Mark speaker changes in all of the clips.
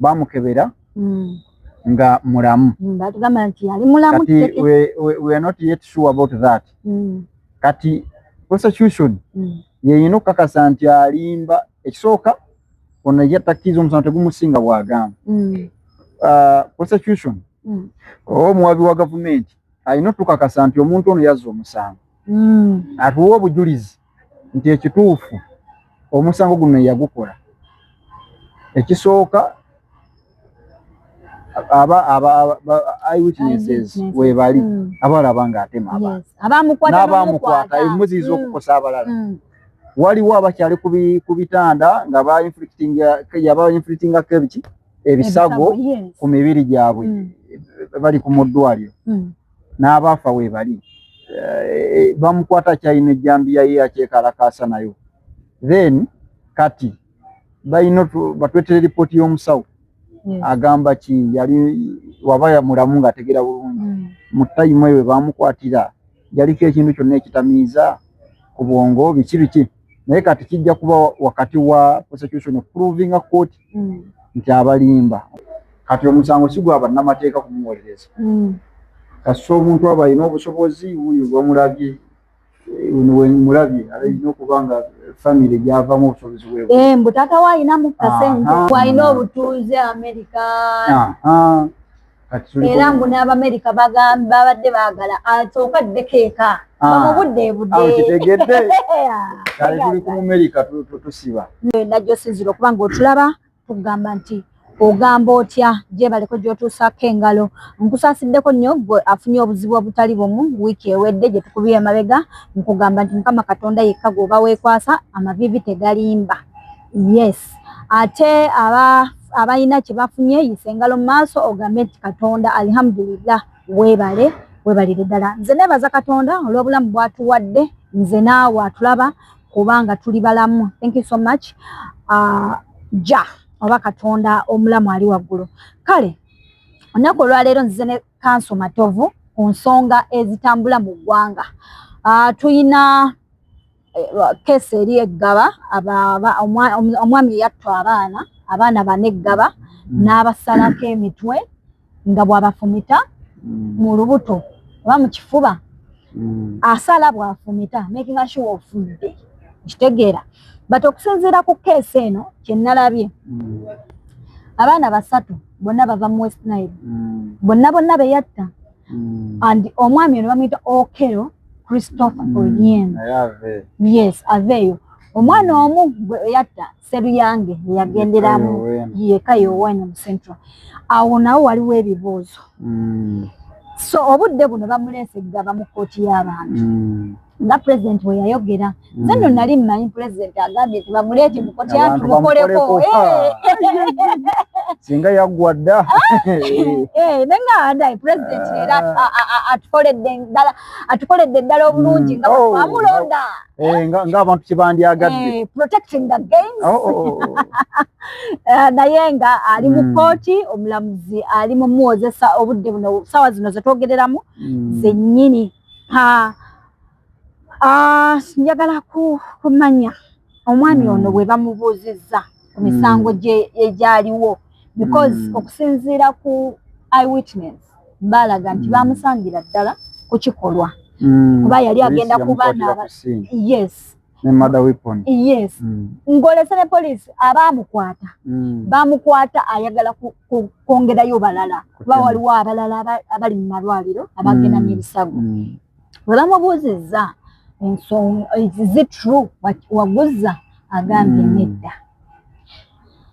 Speaker 1: Bamukebera nga mulamu.
Speaker 2: Batugamba nti yali mulamu.
Speaker 1: Kati we are not yet sure about that. Kati prosecution yeyina okukakasa nti alimba. Ekisooka, ono ye takkiriza omusango tegumusinga bw'agamba. Prosecution oba omuwabi wa gavumenti alina otukakasa nti omuntu ono yazza omusango, atuwa obujulizi nti ekituufu omusango guno yagukola. Ekisooka, aba eyewitnesses webali abalaba ng'atema abantu.
Speaker 2: Abamukwata.
Speaker 1: N'abamukwata emuziyiza okukosa abalala. Waliwo abakyali ku bitanda nga ba yaba inflictingako ebiki, ebisago ku mibiri gyabwe, bali ku mu ddwaliro, n'abaafa weebali. Bamukwata akyalina ejjambiya ye akyekalakaasa nayo. Then kati balina batwetere ripooti y'omusawo agamba ki, yali waba mulamu ng'ategeera bulungi mu time eyo we bamukwatira, yaliko ekintu kyonna ekitamiiza ku bwongo, biki biki. Naye kati kijja kuba wakati wa prosecution okuprovinga court nti abalimba. Kati omusango si gwa bannamateeka kumuwolereza. Kasita omuntu aba alina obusobozi, wuuyo bamulabye, ono wemulabye alina okuba nga famire gyavamu obusobozi bwe.
Speaker 2: Eh, mbu taata we ayinamu kasente, alina obutuuze Amerika.
Speaker 1: Kati tuli
Speaker 2: Era mbu n'Abamerika babadde baagala asooka addeko eka bamubudde
Speaker 1: Awo
Speaker 2: ebudde.
Speaker 1: Kitegedde kale tuli ku Mumerika, tusiba.
Speaker 2: Najjo sinzira okuba ng'otulaba, tugamba nti ogamba otya gyebaleko gy'otuusaako engalo. Nkusaasiddeko nnyo gwe afunye obuzibu obutali bumu wiiki ewedde gye tukubye emabega. Nkugamba nti Mukama Katonda yekka gw'oba weekwasa, amaviivi tegalimba. Yes, ate aba abalina kye bafunye, yisa engalo mu maaso ogambe nti Katonda alhamdulillah, weebale, weebalire ddala. Nze neebaza Katonda olw'obulamu bw'atuwadde nze naawe atulaba, kubanga tuli balamu. Thank you so much, ja oba Katonda omulamu ali waggulu. Kale olunaku olwaleero nzize ne Kanso Matovu ku nsonga ezitambula mu ggwanga. Tuyina case eri eggaba, omwami eyattwa abaana bana eggaba n'abasalako emitwe nga bw'abafumita mu lubuto oba mu kifuba. Asala bw'afumita, making sure ofudde, kitegeera. But okusinziira ku case eno kye nalabye, abaana basatu bonna bava mu West Nile, bonna bonna beyatta. And omwami ono bamuyita Okero Christopher Oryem.
Speaker 1: Naye ave.
Speaker 2: Yes, aveeyo. Omwana omu gwe yatta Seruyange yagenderamu yeka yowene mu Central. Awo nawo waliwo ebibuuzo. So obudde buno bamuleese Ggaba mu kkooti y'abantu nga pulezidenti bwe yayogera. Nze nno nali mmanyi pulezidenti agambye nti bamuleete mu kkooti y'abantu
Speaker 1: Abantu
Speaker 2: mukoleko.
Speaker 1: bamukoleko. Singa yaggwa dda.
Speaker 2: Nenga ndayi pulezidenti leero atukoledde ddala obulungi nga bwamulonda.
Speaker 1: Ng'abantu kye bandyagadde.
Speaker 2: Protecting the gains.
Speaker 1: Oh.
Speaker 2: Naye nga ali mu kkooti, omulamuzi ali mu muwozesa obudde buno, saawa zino zetwogereramu zennyini. Ha, ah, njagala kumanya omwami ono bwe bamubuuzizza ku misango egyaliwo, because okusinziira ku eyewitness balaga nti bamusangira ddala ku kikolwa kuba yali agenda
Speaker 1: Poliisi
Speaker 2: kuba
Speaker 1: yamukwatira ku scene
Speaker 2: Yes.
Speaker 1: ne murder weapon.
Speaker 2: Yes. Ng'olese ne poliisi abaamukwata, bamukwata ayagala kwongerayo balala kuba
Speaker 1: Kutema.
Speaker 2: waliwo abalala abali mu malwaliro abagenda n'ebisago. Bwe bamubuuzizza ensonga, is it true waguza, agambye nedda,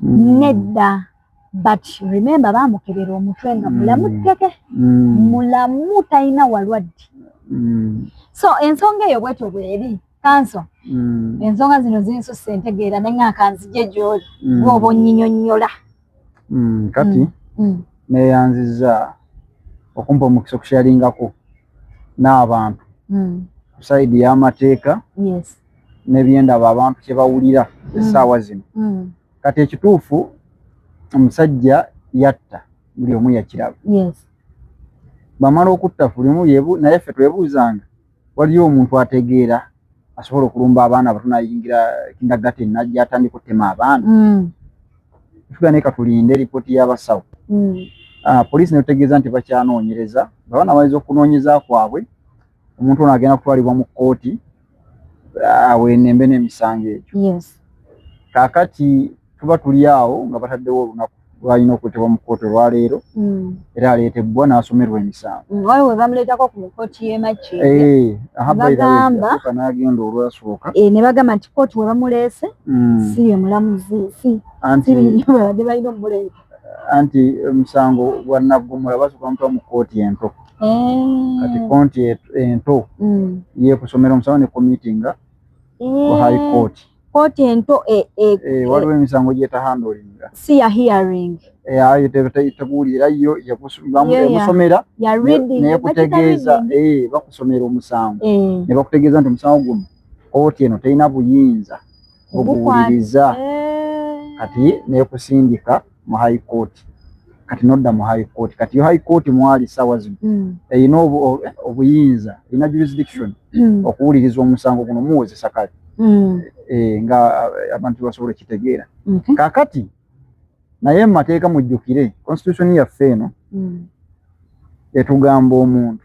Speaker 2: nedda. But remember, bamukebera omutwe nga mulamu tteke, mulamu, talina walwadde. So ensonga eyo bwetyo bweri, Kanso. Ensonga zino zinsusse entegeera, naye nga kanzije gy'oli bw'oba onnyinyonnyola.
Speaker 1: Kati neyanziza okumpa omukisa okusharingako n'abantu ku side y'amateeka n'ebyendaba abantu kye bawulira essaawa zino. Kati ekituufu, omusajja yatta, buli omu yakiraba. Bamala okutta buli omu naye ffe twebuuzanga, waliyo omuntu ategeera asobola okulumba abaana abato nayingira kindergarten najja atandika okutema abaana? Tuga naye katulinde ripooti y'abasawo. Poliisi netutegeeza nti bakyanoonyereza. Baba namaliza okunoonyeza kwabwe, omuntu ono agenda kutwalibwa mu kkooti awenembe n'emisango egyo. Kaakati tuba tuli awo nga bataddewo olunaku lwalina okuleetebwa mu kkooti olwaleero, era aleetebwa n'asomerwa emisango.
Speaker 2: Waliwo we bamuleetako ku kkooti y'e Makindye.
Speaker 1: Eh, aha, by the way,
Speaker 2: Bagamba-
Speaker 1: yasooka n'agenda olwasooka.
Speaker 2: Ne bagamba nti kkooti we bamuleese si ye mulamuzi, si
Speaker 1: Anti
Speaker 2: si babadde balina omuleeta.
Speaker 1: Anti omusango gwa naggomola basooka mutwa mu kkooti ento. Kati kkooti ento yekusomera omusango ne committinga ku high court.
Speaker 2: Kkooti ento
Speaker 1: Waliwo emisango gyetahandlinga.
Speaker 2: Si ya hearing.
Speaker 1: Ayo teguwulira yo emusomera
Speaker 2: ya reading.
Speaker 1: Nekutegeeza
Speaker 2: Bakiyita reading.
Speaker 1: Bakusomera omusango ne bakutegeeza nti omusango guno kkooti eno terina buyinza oguwuliriza. Kati nekusindika mu high court, kati nodda mu high court. Kati yo high court mwali sawa zino erina obuyinza, erina jurisdiction okuwuliriza omusango guno muwozesa. Kale nga abantu basobola okitegeera. Kaakati naye mu mateeka, mujjukire constitution yaffe eno etugamba omuntu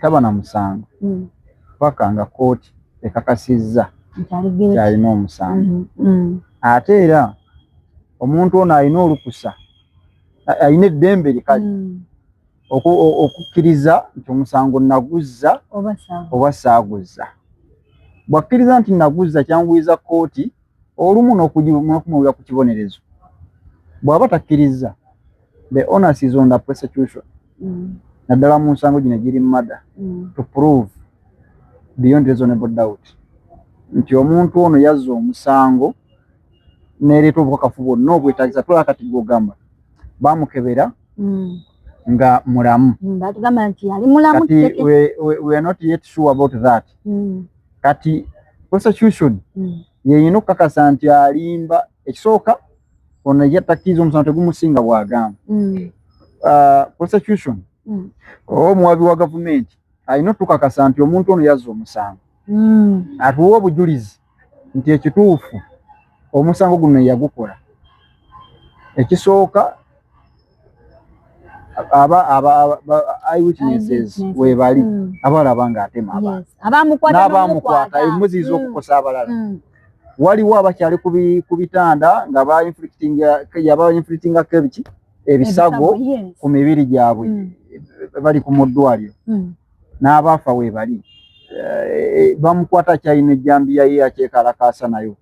Speaker 1: taba na musango paka nga kooti ekakasizza
Speaker 2: Nti ali guilty.
Speaker 1: Kyalina omusango. Ate era omuntu ono alina olukusa, alina eddembe likali okukkiriza nti omusango naguzza
Speaker 2: oba saawa.
Speaker 1: Oba saaguzza. Bw'akkiriza nti naguzza, kyanguyiza kkooti olumu n'okumuwulira ku kibonerezo. Bw'aba takkiriza, the onus is on the prosecution, naddala mu nsango gino egiri murder, to prove beyond reasonable doubt nti omuntu ono yazza omusango, nereeta obukakafu bwonna obwetagisa. Tulaba kati gwogamba bamukebera nga mulamu.
Speaker 2: Batugamba nti yali mulamu.
Speaker 1: Kati we are not yet sure about that. Kati prosecution yeyina okukakasa nti alimba. Ekisooka, ono yatakkiriza omusango tegumusinga bw'agamba. Prosecution oba omuwabi wa gavumenti alina otukakasa nti omuntu ono yazza omusango, atuwa obujulizi nti ekituufu omusango guno yagukola. Ekisooka, aba eyewitnesses
Speaker 2: Eyewitnesses.
Speaker 1: webali abalaba ng'atema abantu.
Speaker 2: Yes. Abamukwata.
Speaker 1: N'abamukwata emuziyiza okukosa abalala. Waliwo abakyali ku bitanda nga ba yaba inflictingako ebiki, ebisago ku mibiri gyabwe, bali ku mu ddwaliro, n'abaafa weebali. Bamukwata akyalina ejjambiya ye akyekalakaasa nayo.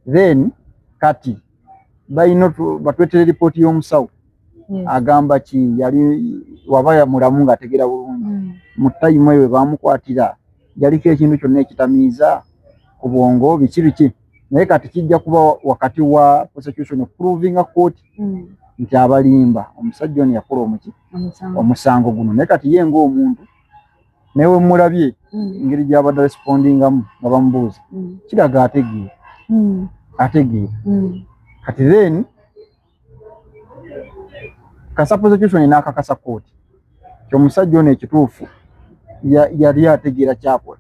Speaker 1: Then kati balina batwetere ripooti y'omusawo agamba ki, yali waba mulamu ng'ategeera bulungi mu time eyo we bamukwatira, yaliko ekintu kyonna ekitamiiza ku bwongo, biki biki. Naye kati kijja kuba wakati wa prosecution okuprovinga court nti abalimba, omusajja ono yakola omuki,
Speaker 2: Omusango.
Speaker 1: omusango guno. Naye kati ye ng'omuntu newe mulabye engeri gy'abadde respondingamu nga bamubuuza, kiraga ategeera, ategeera. Kati then kasa prosecution n'akakasa kooti ti omusajja ono ekituufu yali ategeera kyakola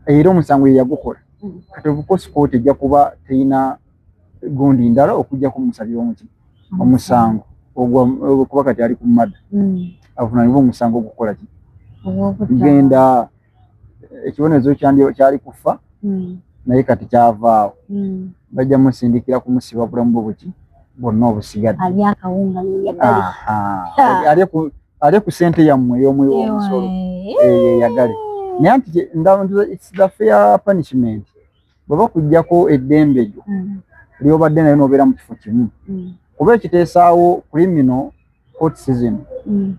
Speaker 1: era omusango ye yagukola. Kati of course kooti ejja kuba terina gundi ndala okujja kumusabira omuki, omusango ogwa kuba kati ali ku murder, avunaanibwa omusango ogukola ki,
Speaker 2: Ogw'okutta.
Speaker 1: genda ekibonerezo kyali kufa, naye kati kyavaawo. Bajja musindikira kumusiba bulamu bwe buki bwonna obusigadde.
Speaker 2: Alya akawunga yeyagale.
Speaker 1: Aha. Alye ku sente yammwe ey'omuwi w'omusolo eyeyagale. Naye anti it's the fair punishment. Bwe bakuggyako eddembe lyo ly'obadde nayo n'obeera mu kifo kimu, kuba ekiteesaawo criminal courts zino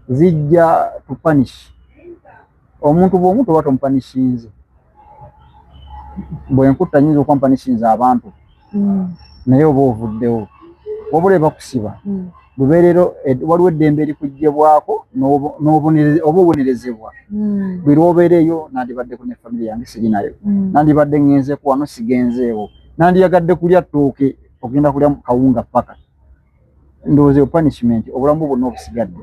Speaker 1: zijja to punish omuntu. Bw'omuntu oba tomupunishinze, bwe nkutta nyinza okuba mpunishinze abantu, naye oba ovuddewo. Wabula bakusiba lubeerero, waliwo eddembe erikuggyebwako oba obonerezebwa. Buli lw'obeera eyo, nandibaddeko ne famire yange, siri nayo, nandibadde ŋŋenzeeko wano, sigenzeewo, nandiyagadde kulya ttooke, ogenda kulya kawunga paka. Ndowooza eyo punishment obulamu bwo bwonna obusigadde.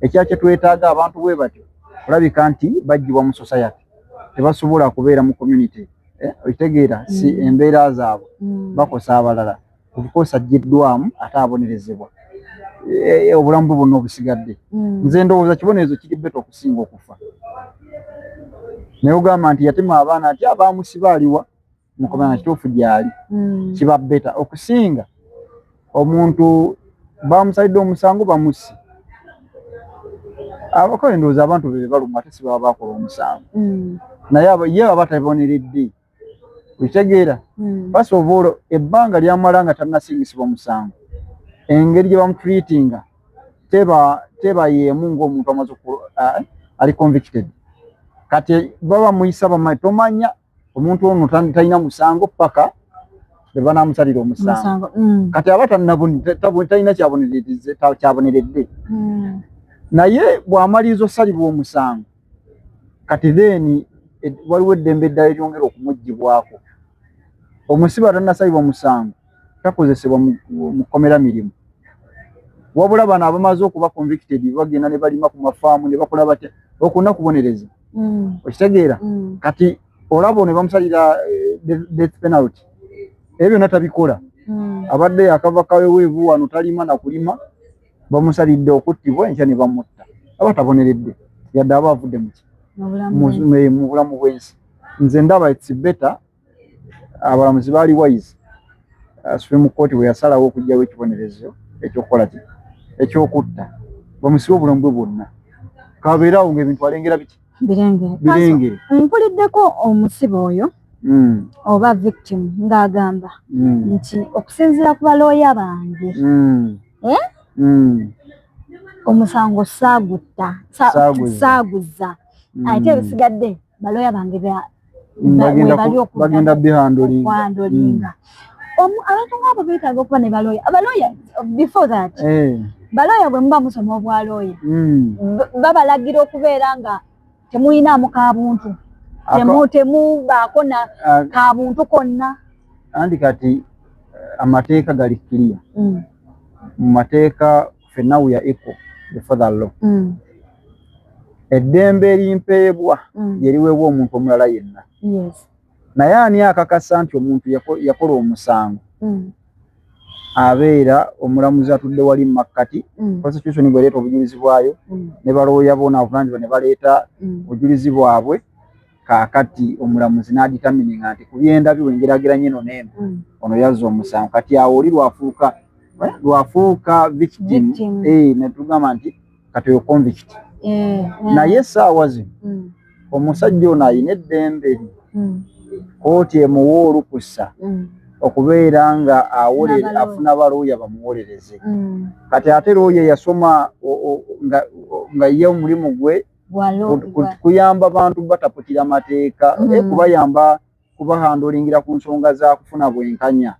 Speaker 1: Ekya kye twetaaga, abantu bwe batyo olabika nti baggyibwa mu society, tebasobola kubeera mu community, okitegeera? Si embeera zaabwe, bakosa abalala. Of course aggyiddwamu ate abonerezebwa obulamu bwe bwonna obusigadde. Nze ndowooza kibonerezo kiri better okusinga okufa. Naye ogamba nti yatema abaana, nti abamusiba aliwa mukomera, kituufu gyali. Kiba better okusinga omuntu bamusalidde omusango bamusi abakola. Ndowooza abantu be baluma, ate si baba bakola omusango. Naye ye aba taboneredde, okitegeera? First of all, ebbanga lyamala nga tannasingisibwa musango, engeri gye bamutreatinga teba yeemu ng'omuntu amaze ali convicted. Kati baba muyisa bamanyi, tomanya omuntu ono talina musango paka bwe banaamusalira omusango. Kati aba talina kyaboneredde. Naye bw'amaliriza osalibwa omusango, kati then waliwo eddembe eddala eryongera okumuggyibwako. Omusibe atannasalibwa musango takozesebwa mu kkomera mirimu, wabula bano abamaze okuba convicted bagenda ne balima ku mafaamu ne bakola batya okuna kubonereza. Okitegeera? Kati olaba ono bamusalira death penalty, ebyo byonna tabikola. Abadde yakava kaweweevu wano, talima na kulima, bamusalidde okuttibwa, enkya ne bamutta, aba taboneredde yadde aba avudde muki mu bulamu bw'ensi. Nze ndaba it's better abalamuzi baali wise, Supreme Court bwe yasalawo okuggyawo ekibonerezo ekyokukola ki ekyokutta, bamusibe obulamu bwe bwonna, kabeeraawo ng'ebintu alengera biki.
Speaker 2: Birengere. Mpuliddeko omusibe oyo oba victim ng'agamba nti okusinziira ku balooya bange, eh? Omusango saagutta, saaguza, ate ebisigadde balooya bange
Speaker 1: bagenda
Speaker 2: bihandlinga. Abantu ngaabo beetaaga okuba ne balooya. Abalooya, before that, balooya bwe muba musoma obwalooya, babalagira okubeera nga temuyinaamu kabuntu, temubaako na kabuntu konna.
Speaker 1: Andi kati amateeka gali clear. Mu mateeka ffenna we are equal before the law. Eddembe erimpeebwa lyeriweebwa omuntu omulala yenna. Naye ani akakasa nti omuntu yakola omusango? Abeera omulamuzi atudde wali mumakkati. Prosecution bweleeta obujulizi bwayo ne balooya boona avunanyizibwa ne baleeta obujulizi bwabwe, kaakati omulamuzi n'adetermininga nti ku byendabye wengerageranye eno n'eno, ono yazza omusango. Kati awo oli lwafuuka victim, netugamba nti kati oyo convict. Naye essaawa zino omusajja ono ayina eddembe lye, kooti emuwa olukusa okubeera nga afuna balooya bamuwolereze. Kati ate looya yasoma nga ye omulimu gwe kuyamba bantu bataputira mateeka, kubayamba kubahandlingira ku nsonga za kufuna bwenkanya,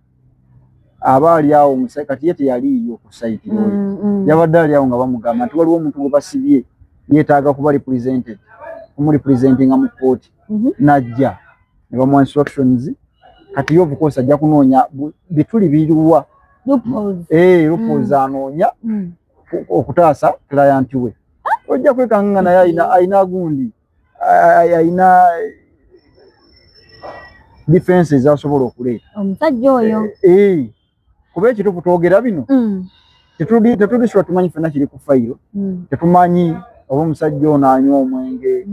Speaker 1: aba ali awo. Kati ye teyaliiyo ku site oyo, yabadde ali awo nga bamugamba nti waliwo omuntu gwe basibye, yeetaaga kuba represented, kumurepresentinga mu kooti. Najja ne bamuwa instructions. Kati ye of course ajja kunoonya bituli biruwa, loopholes anoonya okutaasa client we. Ojja kwekanga naye ayina gundi, ayina defense ezasobola okuleeta.
Speaker 2: Omusajja oyo.
Speaker 1: Kuba ekituufu twogera bino, tetuli sure, tumanyi ffenna kiri ku fayiro. Tetumanyi oba omusajja ono anywa omwenge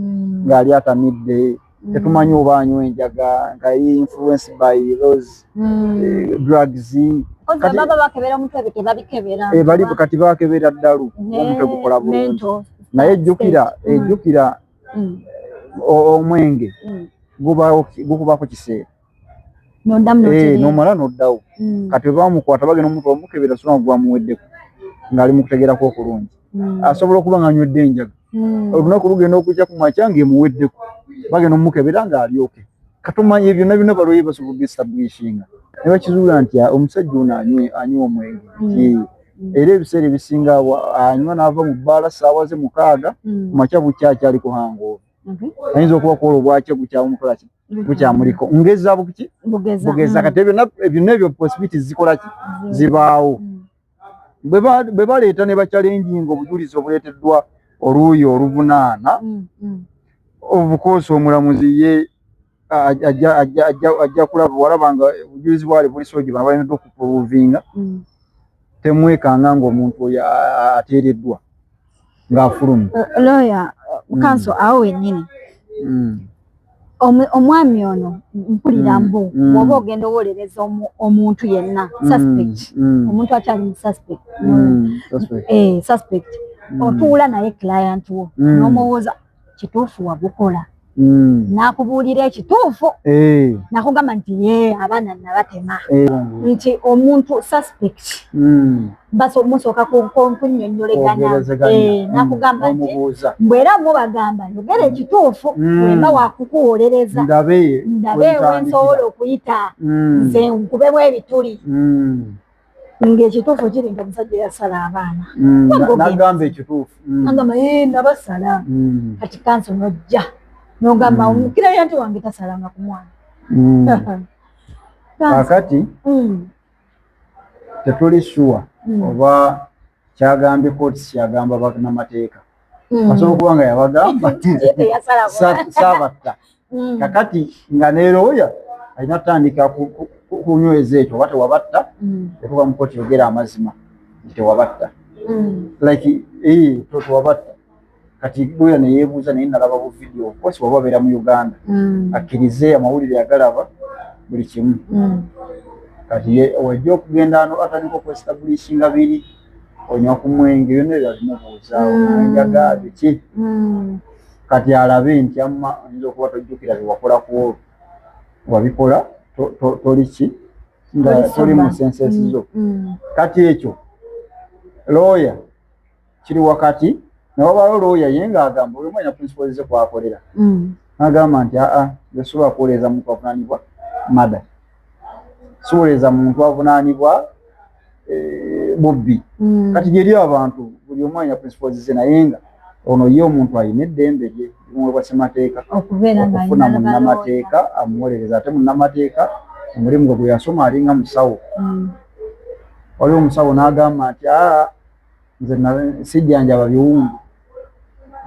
Speaker 1: ng'ali atamidde, tetumanyi oba anywa enjaga nga influenced by those drugs.
Speaker 2: Baba bakebera omutwe, tebabikebera.
Speaker 1: Bali kati bakebera ddalu, omutwe gukola bulungi, naye ejjukira, ejjukira omwenge gukubako kiseera nomala noddawo. Kati webamukwata bagenda omuntu omukebera songa gwamuweddeko ng'ali mu kutegeerako okulungi. Asobola okuba nga anywedde enjaga, olunaku lugenda okujja ku makya ng'emuweddeko, bagenda omukebera ng'alyoke. Katumanya byonna byonna balooye basobola okuestablishinga ne bakizuula nti omusajja ono anywa omwenge nti era ebiseera ebisinga anywa n'ava mu bbaala ssaawa ze 6, ku makya bukya akyali ku hangover. Ayinza okuba kwolwo bwakya gukyamukola ki, gukyamuliko ngeza buki bugeza. Kati byonna ebyo possibilities zikola ki, zibaawo. Bwe baleeta ne bachallenginga obujulizi obuleeteddwa oluuyi oluvunaana, of course omulamuzi ye Ajja kulaba walaba nga obujulizi bwali buli sogi, bano balina okuprovinga. Temwekanga ng'omuntu oyo ateereddwa ng'afulumye.
Speaker 2: Lawyer, counsel, awo wennyini, omwami ono mpulira mbu bw'oba ogenda owolereza omuntu yenna suspect, omuntu akyali mu suspect, suspect, otuula naye client wo n'omubuuza, "Kituufu wagukola?" N'akubuulira ekituufu, nakugamba nti, "Ye, abaana nabatema." Nti omuntu suspect musooka kunnyonnyolagana, nakugamba nti mbwera mubagamba, "Yogera ekituufu, wemba wakukuwolereza,
Speaker 1: ndabe
Speaker 2: ndabe wensobola okuyita, nze nkubemu ebituli." Ng'ekituufu kiri nti omusajja yasala abaana.
Speaker 1: Nagamba ekituufu.
Speaker 2: Agamba, "Ee, nabasala." Kati counsel nojja nogamba, "Client wange tasalanga ku mwana."
Speaker 1: Kakati tetuli sure oba kyagambye kooti kyagamba bannamateeka, asobola okuba nga yabagamba saabatta. Kakati nga ne lawyer alina tutandika kunyweza ekyo, oba tewabatta, etuka mu kooti, yogera amazima nti tewabatta, like tewabatta. Kati lawyer neyeebuuza, naye nalaba bu video, of course waba abeera mu Uganda, akkirize amawulire agalaba buli kimu. Kati wajja okugenda atandika okuestablishinga biri onywa ku mwenge, byonna ebyo abimubuuza, njaga biki. Kati alabe nti amma oyinza okuba tojjukira byewakola ku olwo, wabikola toli ki, nga toli mu senses zo. Kati ekyo lawyer kiri wakati newabaawo lawyer ye ng'agamba buli omu alina principles ze kwakolera, n'agamba nti, "Aa, nze sobola kuwolereza muntu avunaanibwa murder, siwolereza muntu avunaanibwa bubbi." Kati gyeri abantu buli omu alina principles ze, naye nga ono ye omuntu alina eddembe lye limuweebwa ssemateeka okufuna munnamateeka amuwolereza, ate munnamateeka omulimu gwe gwe yasoma alinga musawo. Waliwo omusawo n'agamba nti, "Aa, nze sijjanjaba biwundu,"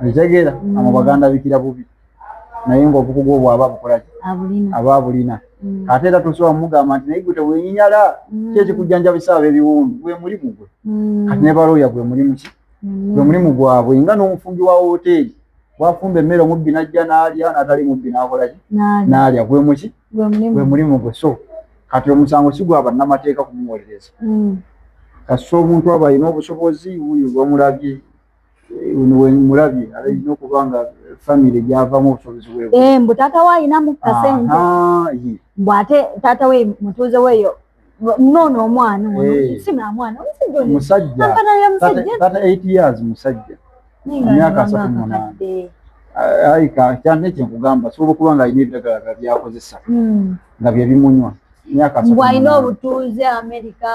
Speaker 1: okitegeera? Amo baganda bikira bubi, naye ng'obukugu obwo aba bukolaki, aba abulina. Ate era tosobola mugamba nti, "Naye gwe teweenyinyala, ki ekikujjanjabisa ab'ebiwundu?" Gwe mulimu gwe. Kati ne balooya gwe mulimu ki, gwe mulimu gwabwe, nga n'omufumbi wa woteeri bwafumba emmere, omubbi n'ajja n'alya, n'atali mubbi n'akolaki, n'alya. Gwe muki, gwe mulimu gwe. So kati omusango si gwa bannamateeka kumuwolereza. Kasita omuntu aba alina obusobozi, wuuyo bamulabye, mulabye, alina okuba nga famire gyavamu obusobozi
Speaker 2: bwe. Mbu taata we ayinamu kasente, mbu ate taata we mutuuze weeyo noono omwana ono si namwana.
Speaker 1: Omusajja taata 8 years, musajja emyaka 38. Ayika kyane kyenkugamba, sobola okuba nga alina ebiragalalagala byakozesa nga bye bimunywa.
Speaker 2: Myaka mbu alina obutuuze Amerika,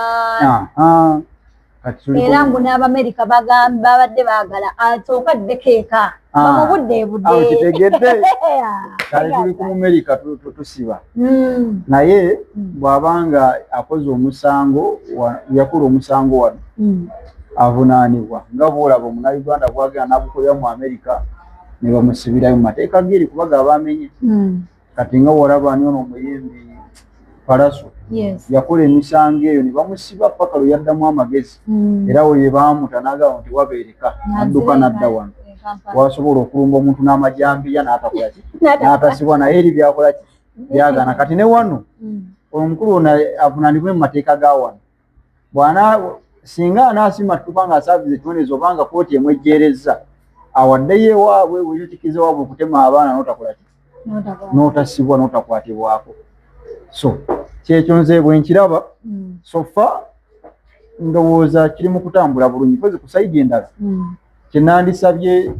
Speaker 2: era mbu n'Abamerika babadde baagala asooka addeko eka bamubudde
Speaker 1: budde. Kitegedde kale tuli ku Mumerika tusiba, naye bw'abanga akoze omusango, yakola omusango wano, avunaanibwa nga bwolaba omunauganda bwagenda n'agukolera mu Amerika ne bamusibirayo mu mateeka geri kuba gaba amenye. Kati nga wolaba ani ono omuyimbi Palaso, yakola emisango eyo ne bamusiba paka lwe yaddamu amagezi, era we baamuta n'agamba nti wabeereka, nadduka nadda wano wasobola okulumba omuntu n'amajambiya n'atakolaki, n'atasibwa, naye eri byakolaki byagaana. Kati ne wano omukulu ono avunaanibwe mu mateeka ga wano. Bwana singa anaasimattuka ng'asaaviza ekibonerezo obanga kooti emwejjeerezza, awaddeyo ewaabwe, wekyo waabwe okutema abaana n'otakolaki, n'otasibwa, n'otakwatibwako. So kyekyo nze bwe nkiraba. So far ndowooza kiri mu kutambula bulungi kozi. Ku side endala, kyenandisabye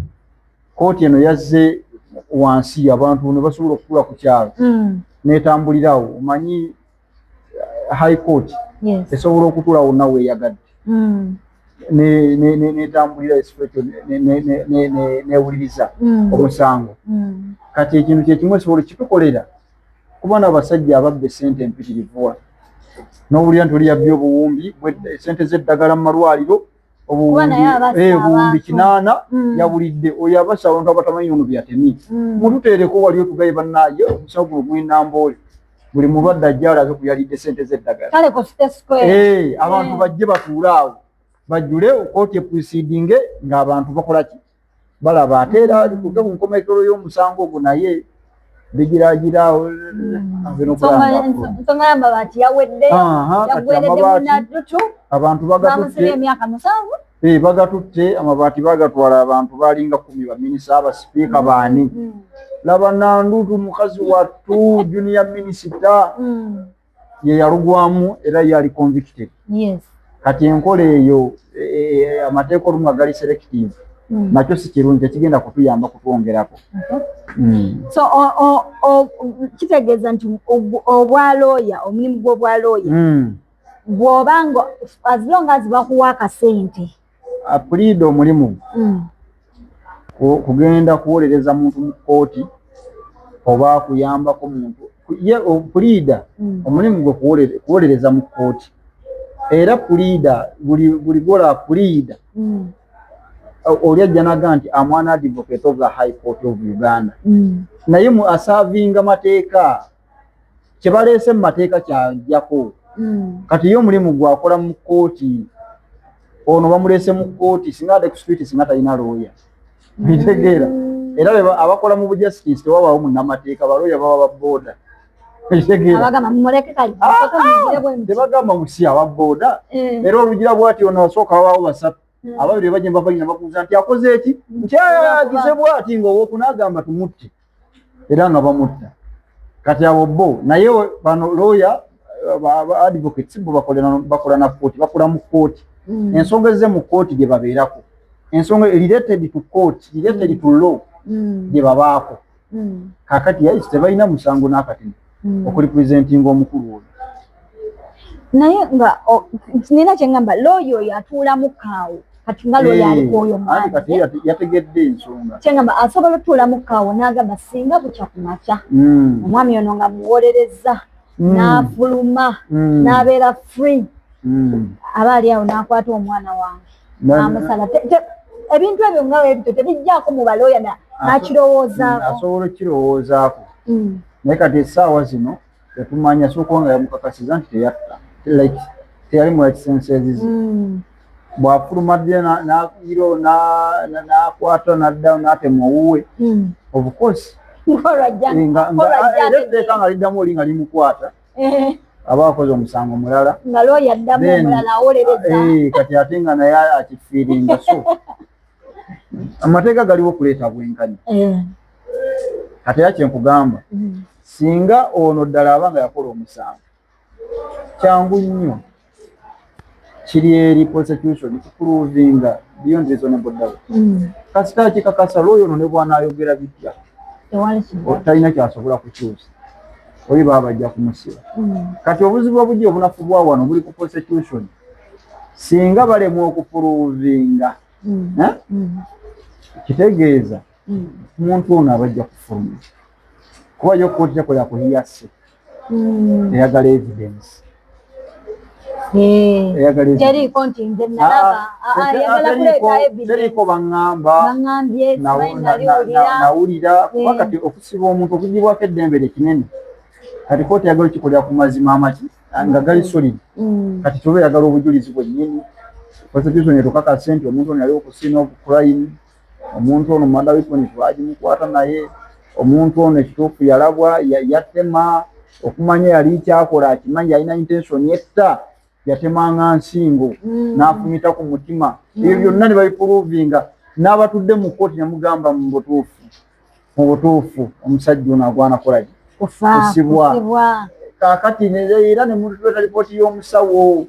Speaker 1: kooti eno yazze wansi abantu ne basobola okukula ku kyalo netambulirawo. Omanyi high court esobola okutuula wonna weeyagadde, netambulira ekifo ekyo newuliriza omusango. Kati ekintu kyekimu esobola kitukolera kuba n'abasajja ababba esente empitirivu wano, n'owulira nti oli yabbye obuwumbi esente z'eddagala mu malwaliro. Obuwumbi 8 yabulidde oyo abassa abantu abatamanyi ono byatemye. Mututeereko wali otugaye bannaye omusawo guno gw'enamboole, buli mulwadde ajja alabe ku yalidde sente z'eddagala. Abantu bajje batuule awo, bajjule kooti eproceedinge ng'abantu bakola ki, balaba. Ate era kuge ku nkomekero y'omusango ogwo naye bigiragiraawo.
Speaker 2: Ensonga y'amabaati yawedde, yaggweredde Munaddutu.
Speaker 1: Abantu bagatutte.
Speaker 2: Emyaka 7.
Speaker 1: Bagatutte amabaati, bagatwala. Abantu balinga 10, baminisita, abasipiika, baani. Laba Nandutu, mukazi wattu, junior minisita, ye yalugwamu era yali convicted. Kati enkola eyo, amateeka olumu nga gali selective, nakyo si kirungi, tekigenda kutuyamba kutwongerako.
Speaker 2: So kitegeeza nti obwalooya, omulimu gw'obwalooya, bw'obanga as long as bakuwa akasente.
Speaker 1: Puliida omulimu kugenda kuwolereza muntu mu kkooti oba kuyambako muntu. Ye puliida omulimu gwe kuwolereza mu kkooti. Era puliida buli gola puliida oli ajja naga nti am an advocate of the High Court of Uganda, naye mu aservinga mateeka, kyebaleese mu mateeka kyajjako. Kati ye omulimu gwakola mu kkooti. Ono bamuleese mu kkooti, singa ade ku street singa talina looya, bitegeera. Era abakola mu bujustice tewabaawo munnamateeka, balooya baba ba boda, bitegeera. Tebagamba musi aba boda. Era olugira bwati ono asooka wabaawo basatu, ababiri bajja bavanyina bakubuuza nti akoze eki, nti agize bwati, nga owokuna agamba tumutte, era nga bamutta. Kati abo bo, naye bano lawyer advocates bo bakola na kooti, bakola mu kooti. Ensonga ezze mu kooti gye babeerako, ensonga related to court, related to law, gye babaako. Kakati yaisi tebalina musango n'akatini okurepresentinga omukulu oyo.
Speaker 2: Naye nga nina kyengamba, looya oyo atuulamu kaawo kati nga looya aliko oyo.
Speaker 1: Anti kati yategedde ensonga.
Speaker 2: Kyengamba asobola otuulamu kaawo n'agamba singa bukya ku makya omwami ono nga muwolereza n'afuluma n'abeera free, aba ali awo n'akwata omwana wange n'amusala. Ebintu ebyo nga ebyo tebijjaako mu balooya n'akirowoozaako.
Speaker 1: Asobola okukirowoozaako, naye kati essaawa zino tetumanya. Sooka nga yamukakasiza nti teyatta, like teyali mu right senses ze. Bw'afuluma dde n'iro n'akwata n'addawo n'atema owuwe, of course era etteeka nga liddamu oli nga limukwata, aba akoze omusango mulala.
Speaker 2: Nga looya addamu omulala awolereza.
Speaker 1: Kati ate nga naye akifiiringa. So amateeka galiwo okuleeta bwenkanya. Kati era kyenkugamba, singa ono ddala aba nga yakola omusango, kyangu nnyo, kiri eri prosecution kuprovinga beyond reasonable doubt. Kasita kikakasa lwoyo ono ne bw'anaayogera bitya, talina kyasobola kukyusa, oli baba bajja kumusiba. Kati obuzibu obujja, obunafu bwa wano buli ku prosecution. Singa balemwa okuprovinga, eh? Kitegeeza omuntu ono abajja kufuluma, kuba yo kooti tekola ku hearsay, eyagala evidence.
Speaker 2: Teriiko nti nze nalaba, ayagala kuleeta evidence.
Speaker 1: Teriiko baŋŋamba,
Speaker 2: baŋŋambye,
Speaker 1: nawulira. Kuba kati okusiba omuntu, okugibwako eddembe lye kinene. Kati kooti eyagala okikolera ku mazima amaki nga gali solid. Kati tuba eyagala obujulizi bwennyini, prosecution etukakase nti omuntu ono yali ku scene of crime, omuntu ono murder weapon twagimukwata naye, omuntu ono ekituufu yalabwa yatema, okumanya yali kyakola akimanyi, yalina intention etta, yatemanga nsingo n'afumita ku mutima. Ebyo byonna ne babiprovinga n'abatudde mu kkooti ne mugamba mu butuufu omusajja ono agwana kolaki? Kusibwa. Kaakati era ne mutuleeta lipooti y'omusawo.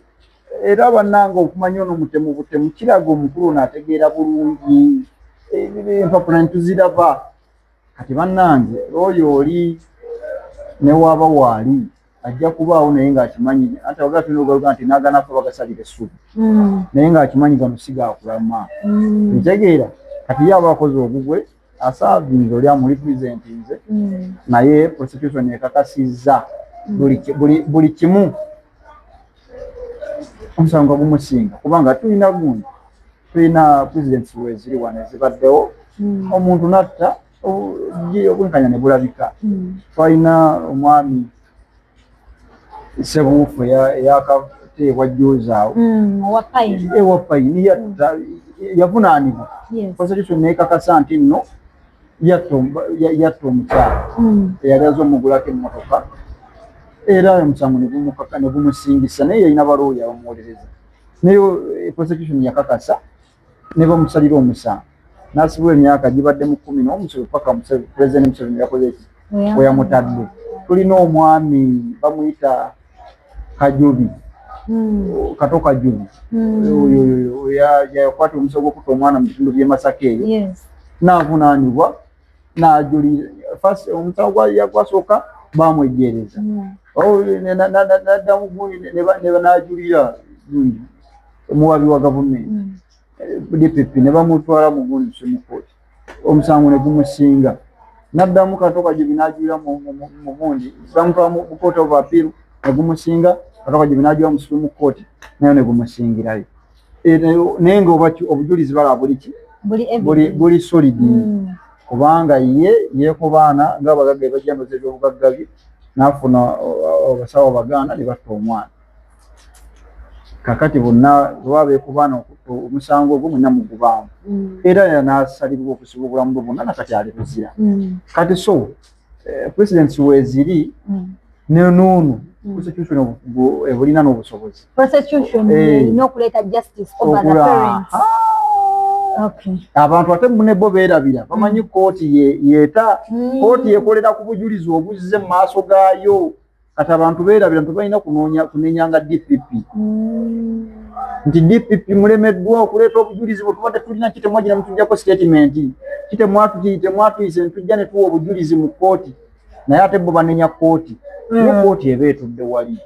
Speaker 1: Era bannanga, okumanya ono mutemu butemu kiraga omukulu ono ategeera bulungi, empapula ntuziraba. Kati bannange, oyo oli newaaba waali ajja kubaawo, naye ng'akimanyi anti abagaa tulina ogaluga nti n'aganafa bagasalira essubi, naye ng'akimanyi gano si gakulama. Ntegeera kati ye aba akoze ogugwe, aservinze oli amurepresentinze, naye prosecution ekakasizza buli kimu, omusango gumusinga kubanga tulina gundi. Tulina precedents weziri wano ezibaddewo, omuntu natta, obwenkanya ne bulabika. Twalina omwami Sebuufu eyakateebwa jjuuzaawo ewa Payini, yatta, yavunaanibwa, prosecution nekakasa nti nno yatta omukyala eyali aze omugulako emmotoka, era omusango negumukaka negumusingisa, naye yalina balooya bamuwolereza, naye prosecution yakakasa ne bamusalira omusango n'asibwa emyaka gibadde mu 10 n'omusobe paka President Museveni yakoze eki we yamutadde. Tulina omwami bamuyita Kajubi, Kato Kajubi, oyo yakwata omusango gw'okutta omwana mu bitundu by'e Masaka eyo, n'avunaanibwa n'ajulira. Omusango gwasooka bamwejjeereza, naddamu gundi n'ajulira gundi omuwabi wa gavumenti DPP, ne bamutwala mu gundi mu kooti, omusango ne gumusinga. Naddamu Kato Kajubi n'ajulira mu gundi, bamutwala mu Court of Appeal ne gumusinga. Kato Kajubi n'ajulira mu Supreme Court, nayo ne gumusingirayo. Naye nga oba obujulizi balaba buli ki buli solid, kubanga ye yeekubaana ng'abagagga ebajja ndoza ebyobugagga bye, n'afuna abasawo Baganda ne batta omwana. Kakati bonna baba beekubaana omusango ogwo, mwenna mugubaamu, era n'asalirwa okusiba obulamu bwe bwonna, nakati ali buzira. Kati so precedents weeziri, nenuunu prosecution ebulina n'obusobozi.
Speaker 2: Prosecution erina okuleeta justice over the parents.
Speaker 1: Abantu ate nebo beerabira, bamanyi kooti yeeta, kooti yekolera ku bujulizi obuzze mu maaso gaayo. Kati abantu beerabira nti balina kunoonya kunenyanga DPP nti DPP mulemeddwa okuleeta obujulizi bwe tubadde tulina, ki temwagira mutujjako statement, ki temwatuyise netujja ne tuwa obujulizi mu kooti. Naye ate bo banenya kooti, naye kooti eba etudde wali,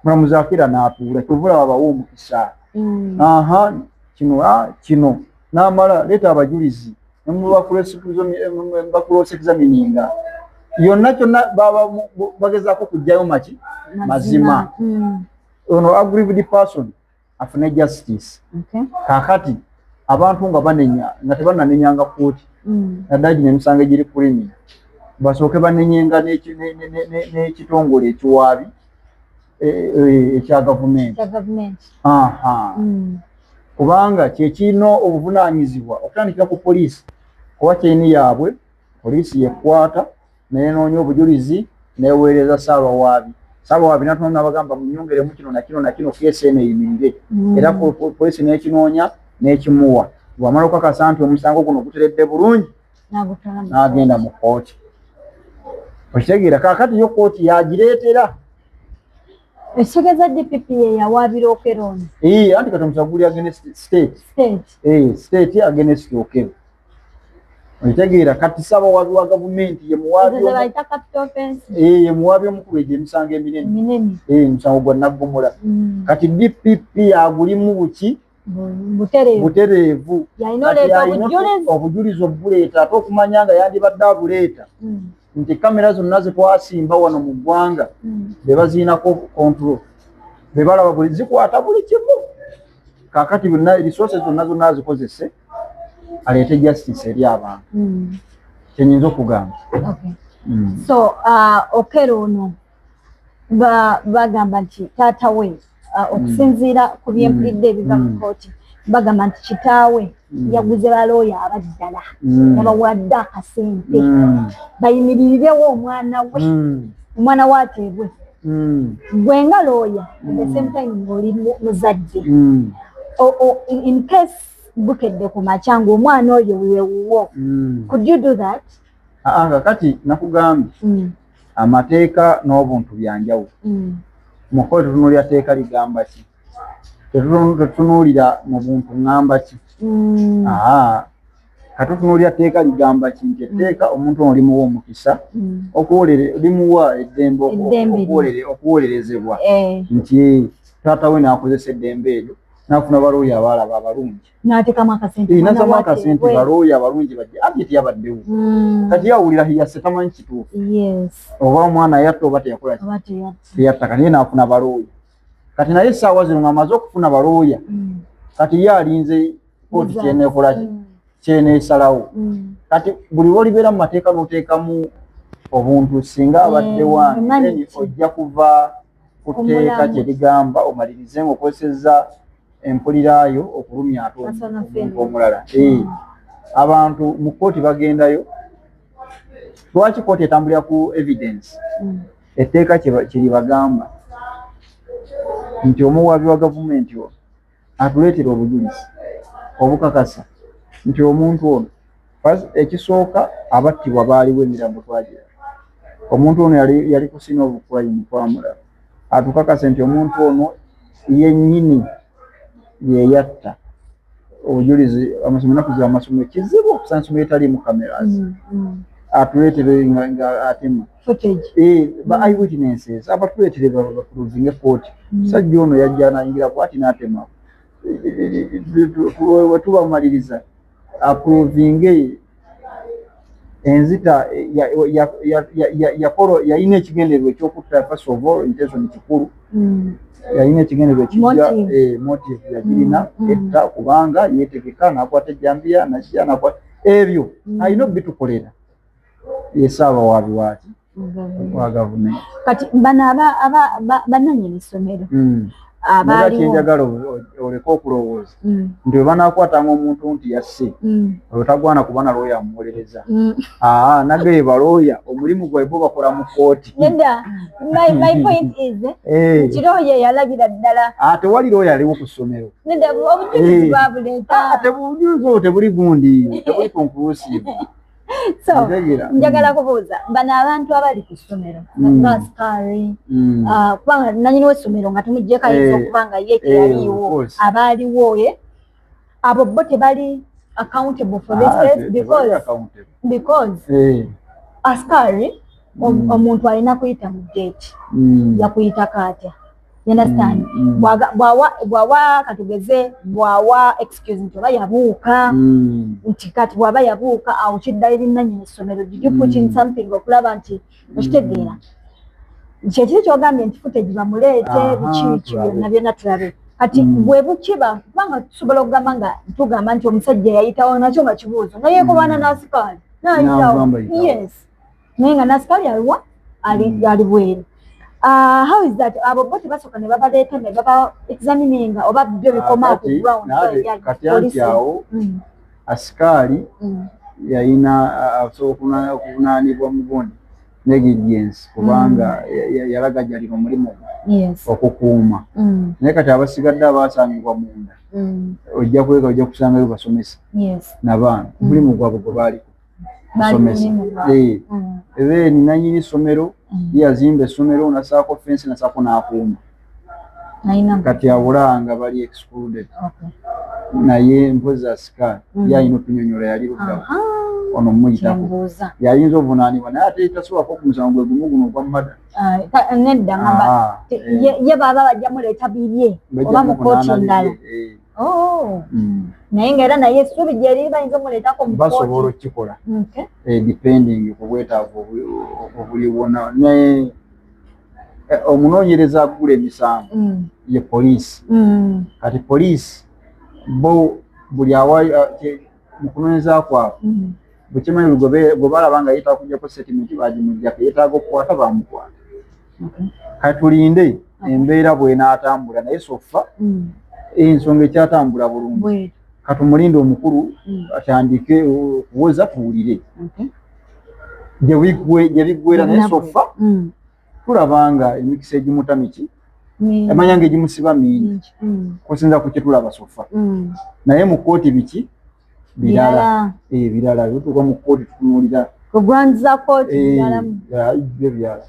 Speaker 1: mulamuzi akira n'atuula, kyova olaba bawa omukisa, aha kino, kino, n'amala leeta abajulizi ba cross examininga yonna kyonna, baba bagezaako kuggyayo maki mazima, ono aggrieved person afune justice. Kaakati abantu nga banenya nga tebananenyanga kooti, naddala gino emisango egiri criminal, basooke banenyenga n'ekitongole ekiwaabi ekya gavumenti, kubanga kyekirina obuvunaanyizibwa okutandikira ku poliisi, kuba kyeni yaabwe. Poliisi yekwata nenoonya obujulizi neweereza saabawaabi, saabawaabi natuna nabagamba munyongeremu kino nakino nakino, case eno eyimirire. Era poliisi nekinoonya nekimuwa, bwamala okukakasa nti omusango guno guteredde bulungi, n'agenda mu kooti. Okitegeera? Kaakati yo kooti yagireetera.
Speaker 2: Ekitegeeza DPP ye yawaabira Okello ono?
Speaker 1: Anti kati omusango guli against state.
Speaker 2: State.
Speaker 1: State against Okello. Okitegeera? Kati saabawaabi wa gavumenti ye muwaabi omukulu egyo emisango eminene, omusango gwa naggomola. Kati DPP agulimu buki? Butereevu. Obujulizi obuleeta, ate okumanya nga yandibadde abuleeta nti kamera zonna zetwasimba wano mu ggwanga be baziinako control, be balaba buli zikwata buli kimu. Kakati byonna resources zonna zonna azikozese aleete justice eri abantu, kyenyinza okugamba.
Speaker 2: So Okello ono bagamba nti taata we, okusinziira ku byempulidde ebiva mu kooti, bagamba nti kitaawe yaguze balooya abaddala, yabawadde akasente bayimirirewo omwana we, omwana we ateebwe. Gwe nga looya, at the same time ng'oli muzadde, in case bukedde ku makya ng'omwana oyo wewuwo, could you do that?
Speaker 1: Kakati nakugambye, amateeka n'obuntu byanjawulo. Mukooti tutunuulira teeka ligamba ki, tetutunuulira mu buntu ŋŋamba ki. Katutunuulira tteeka ligamba ki, nti etteeka omuntu ono limuwa omukisa limuwa eddembe okuwolerezebwa, nti taata we n'akozesa eddembe eryo n'afuna balooya abaalaba abalungi.
Speaker 2: N'ateekamu akasente.
Speaker 1: Nasamu akasente, balooya abalungi bajje, anti teyabaddewo. Kati yawulira hiyase, tamanyi kituufu oba omwana yatta oba teyakola, teyatta. Kati ye n'afuna balooya. Kati naye essaawa zino ng'amaze okufuna balooya, kati ye alinze Kooti kyenekolaki, kyeneesalawo. Kati buli lwolibeera mu mateeka n'oteekamu obuntu, singa abadde wange, ojja kuva ku tteeka kye ligamba omalirize ng'okozesezza empulirayo okulumya ate omuntu omulala. Abantu mu kooti bagendayo lwaki? Kooti etambulira ku evidence. Etteeka kyeribagamba nti omuwaabi wa gavumenti ono atuleetera obujulizi obukakasa nti omuntu ono, ekisooka, abattibwa baaliwo, emirambo twagira, omuntu ono yali ku scene of crime twamulaba, atukakase nti omuntu ono yennyini yeyatta. Obujulizi, amasomero, enaku z'amasomero kizibu okusanga ensomero etaliimu cameras. Atuleetere nga atema ba eyewitnesses, abatuleetere baprovinge kooti, musajja ono yajja nayingira bwati n'atema. Wetubamaliriza aprovinge enzita yalina ekigendererwa ekyokutta. First of all, intention kikulu. Yalina ekigendererwa ekijja, motive yagirina, etta kubanga yetegeka nakwata ejjambiya najja nakwata ebyo. Alina obitukolera yesaabawaabi waaki wa gavumenti.
Speaker 2: Kati bano bannannyini ssomero
Speaker 1: abaaliwo, kyenjagala oleke okulowooza nti bwe banaakwatanga omuntu nti yasse, olwo tagwana kuba na looya amuwolereza. Aa, nageye balooya omulimu gwabwe bo bakola mu kooti.
Speaker 2: Nedda, my point is nti looya yalabira ddala.
Speaker 1: Tewali looya aliwo ku ssomero.
Speaker 2: Nedda, obujulizi babuleeta.
Speaker 1: Obujulizi obwo tebuli gundi, tebuli conclusive.
Speaker 2: So njagala kubuuza bano abantu abali ku ssomero, askaari, kubanga nanyini w'essomero nga tumugyeko ayinza okuba nga ye teyaliiwo, abaaliwo abo bo tebali accountable for this case? Because askaari, omuntu alina kuyita mu gate, yakuyitako atya? You understand? Bwawa, katugeze bwawa excuse nti oba yabuuka, nti kati bwaba yabuuka awo kidda eri nannyini ssomero. Did you put in something okulaba nti okitegeera kyekiri kyogambye nti footage bamuleete, biki biki byonna byonna tulabe kati bwe bukiba, kubanga tusobola okugamba nga tugamba nti omusajja yayitawo nakyo nga kibuuzo nga yeekobana n'asikaali nayitawo, yes, naye nga n'asikaali aliwa? Ali bweru. How is that? Abo bo tebasooka ne babaleeta ne baba examininga oba byo bikoma ku ground?
Speaker 1: Kati anti awo asikaali yayina asobola okuvunaanibwa mu gundi negligence, kubanga yalagajjalira omulimu gwe okukuuma. Naye kati abasigadde abasangibwa munda, ojja kweka, ojja kusangayo basomesa nabaana, omulimu gwabwe gwe baaliko kusomesa. Then nanyini ssomero ye yazimba essomero, nasaako fence, nasaako n'akuuma. Kati awula nga bali excluded, naye mpozi asikaali ye alina okunyonyola yali luddawo ono muyitako yayinza obuvunaanibwa, naye ate tasobolako ku musango gwe gumu guno ogwa murder.
Speaker 2: Nedda, ngamba ye baba bajja muleeta bibye oba mu kooti ndala. Oh. Naye nga era naye essuubi gyeriri bayinza omuleetako mu
Speaker 1: Basobola okukikola, depending ku bwetaavu obuliwo. Naye omunoonyereza agula emisango ye poliisi. Kati poliisi bo buli awa mu kunoonyereza kwabwe bwekimanyi gwe balaba nga yeetaaga kujjako statement bagimuggyako, yeetaaga okukwata bamukwata. Kati tulinde embeera bw'enaatambula, naye so far ensonga ekyatambula bulungi. Katumulinde omukulu atandike okuwoza tuwulire gye biggwera, naye so far tulaba nga emikisa egimuta miki, emanya nga egimusiba mingi kusinza ku kyetulaba so far. Naye mu kkooti biki birala, ebirala bituuka mu kkooti tutunuulira byo birala.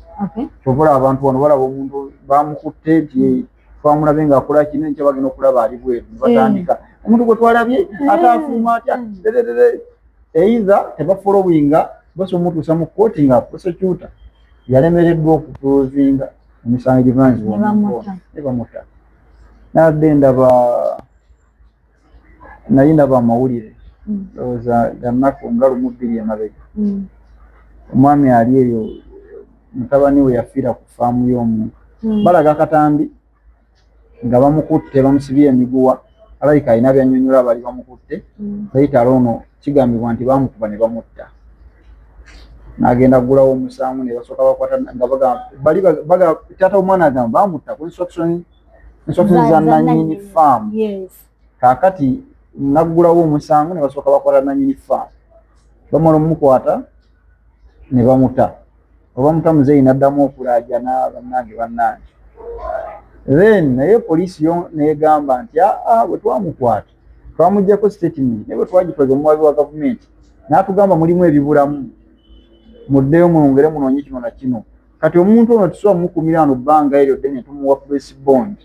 Speaker 1: Kyova olaba abantu wano balaba omuntu bamukutte nti twamulabe ng'akola kino, enkya bagenda okulaba ali bweru, batandika omuntu gwe twalabye ate afuuma atya? Either tebafollowinga, basobola omutuusa mu kkooti nga prosecutor yalemereddwa okuprovinga emisango egivunanyizibwa ne bamuta. Nabadde ndaba, naye ndaba amawulire, ndowooza gannaku nga 12 emabega, omwami ali eyo mutabani we yafiira ku faamu y'omuntu. Balaga akatambi nga bamukutte, bamusibye emiguwa, Alabika alina byannyonnyola abaali bamukutte. Later ono kigambibwa nti bamukuba ne bamutta, n'agenda kugulawo omusango ne basooka bakwata nga bagamba bali baga taata omwana agamba bamutta ku instruction za nannyini faamu. Kaakati naggulawo omusango ne basooka bakwata nannyini faamu, bamala omukwata ne bamuta. Obamuta, muzeeyi n'addamu okulaajana, "Bannange, bannange." Then naye poliisi yo negamba nti aa, bwe twamukwata twamugyako statement, naye bwe twagitwaza omuwabi wa gavumenti n'atugamba mulimu ebibulamu, muddeyo mwongere munoonye kino na kino. Kati omuntu ono tusobola mumukumira wano bbanga eryo ddene, tumuwa press bond.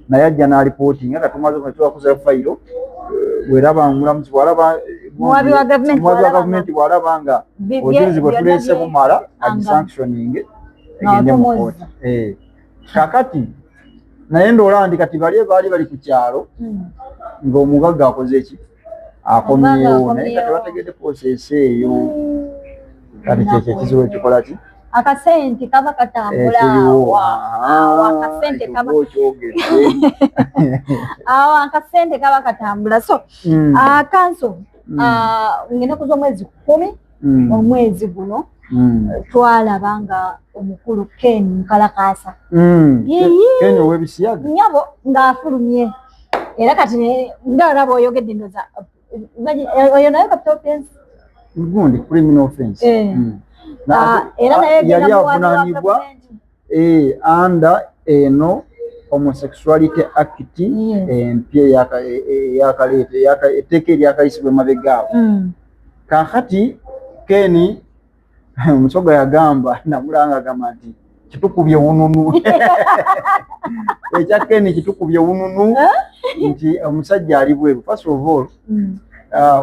Speaker 1: Naye ajja n'alipootinga nga tumaze twakuza fayiro. Bweraba omulamuzi bwalaba
Speaker 2: Muwabi wa gavumenti
Speaker 1: omuwabi wa
Speaker 2: bw'alaba
Speaker 1: gavumenti bw'alaba nga obujulizi bwe
Speaker 2: byonna
Speaker 1: tuleese bumala, agisanctioning egende mu
Speaker 2: Nga
Speaker 1: kooti. Kakati naye ndoola nti kati bali baali bali ku kyalo ng'omugagga akoze eki, akomyewo, naye nga
Speaker 2: akomyewo.
Speaker 1: Tebategedde process eyo. Kati kyekyo ekizibu ekikola ki
Speaker 2: Akasente kaba katambula.
Speaker 1: Ekiriwo.
Speaker 2: Awo akasente kaba
Speaker 1: Okyogedde.
Speaker 2: Awo akasente kaba katambula. So counsel, ng'ennaku z'omwezi 10 omwezi guno twalaba nga omukulu Ken Nkalakasa Yiyi.
Speaker 1: Ken ow'ebisiyaga.
Speaker 2: Nyabo ng'afulumye, era kati nga olaba oyogedde, ndoza oyo naye capital offense.
Speaker 1: Gundi criminal offense.
Speaker 2: Era naye
Speaker 1: yali
Speaker 2: genda muwabi wa
Speaker 1: avunaanibwa
Speaker 2: gavumenti.
Speaker 1: Under eno Homosexuality Act empya eyakaleeta etteeka eryakayisibwa emabega awo. Kaakati Ken Omusoga yagamba, namulanga agamba nti kitukubye wununu. Ekya Ken kitukubye wununu nti omusajja ali bweru. First of all,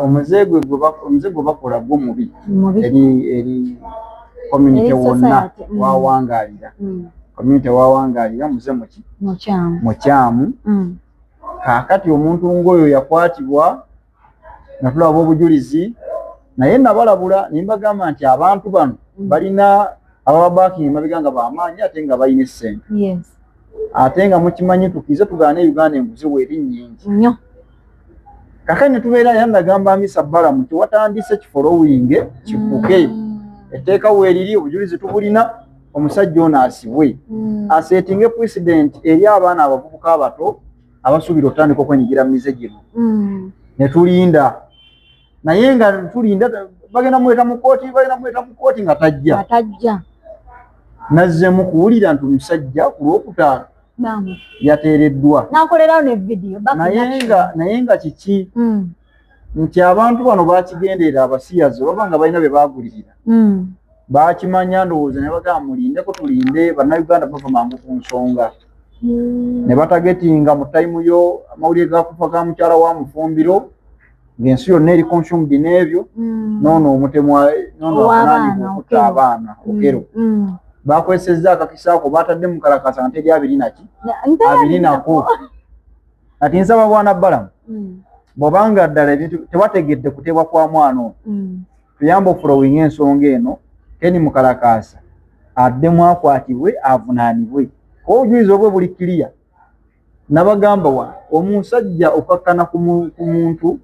Speaker 1: omuze gwe omuze gwe bakola gwo mubi
Speaker 2: Mubi.
Speaker 1: eri community
Speaker 2: Eri
Speaker 1: wonna
Speaker 2: society.
Speaker 1: Wawangalira community, wawangalira muze muki?
Speaker 2: Mukyamu.
Speaker 1: Mukyamu. Kaakati omuntu ng'oyo yakwatibwa nga tulaba obujulizi, naye nabalabula ne mbagamba nti abantu bano balina abababackinga emabega nga bamaanyi ate nga balina essente, ate nga mukimanyi tukize tugaane Uganda enguzi weeri nnyingi.
Speaker 2: Nnyo.
Speaker 1: Kakati ne tubeera era nagamba Amisa Balamu tiwatandise kifollowing kikuke. Etteeka weeriri, obujulizi tubulina, omusajja ono asibwe, asettinge precedent eri abaana abavubuka abato abasuubira otandika okwenyigira mu mize gino. Ne tulinda, naye nga tulinda bagenda muleeta mu kooti, bagenda muleeta mu kooti nga tajja.
Speaker 2: Atajja.
Speaker 1: Nazzemu kuwulira nti omusajja ku Lwokutaano
Speaker 2: Bamu.
Speaker 1: yateereddwa.
Speaker 2: Nakolerawo ne video back in
Speaker 1: Naye
Speaker 2: action.
Speaker 1: nga kiki nti abantu bano bakigenderera, abasiyazi baba nga balina bye bagulirira. Bakimanya ndowooza ne bagamba mulindeko tulinde, Bannayuganda bava mangu ku nsonga. Ne batargetinga mu time yo amawulire gakufa ga mukyala wa Mufumbiro, ng'ensi yonna eri consumed n'ebyo. Noono omutemu noono
Speaker 2: Ow'abaana,
Speaker 1: avunaanibwa okutta
Speaker 2: Okello.
Speaker 1: abaana, Okello. Bakwesezza akakisa ako, batadde mu kalakasa nga teri abiri naki abiri nako. Kati nsaba bwana Balamu, bw'obanga ddala ebintu tewategedde kuteebwa kwa mwana ono, tuyambe okufollowinga ensonga eno. Ken Mukalakasa addemu akwatibwe, avunaanibwe, kuba obujulizi obwe buli clear. Nabagamba wa omusajja okakkana ku muntu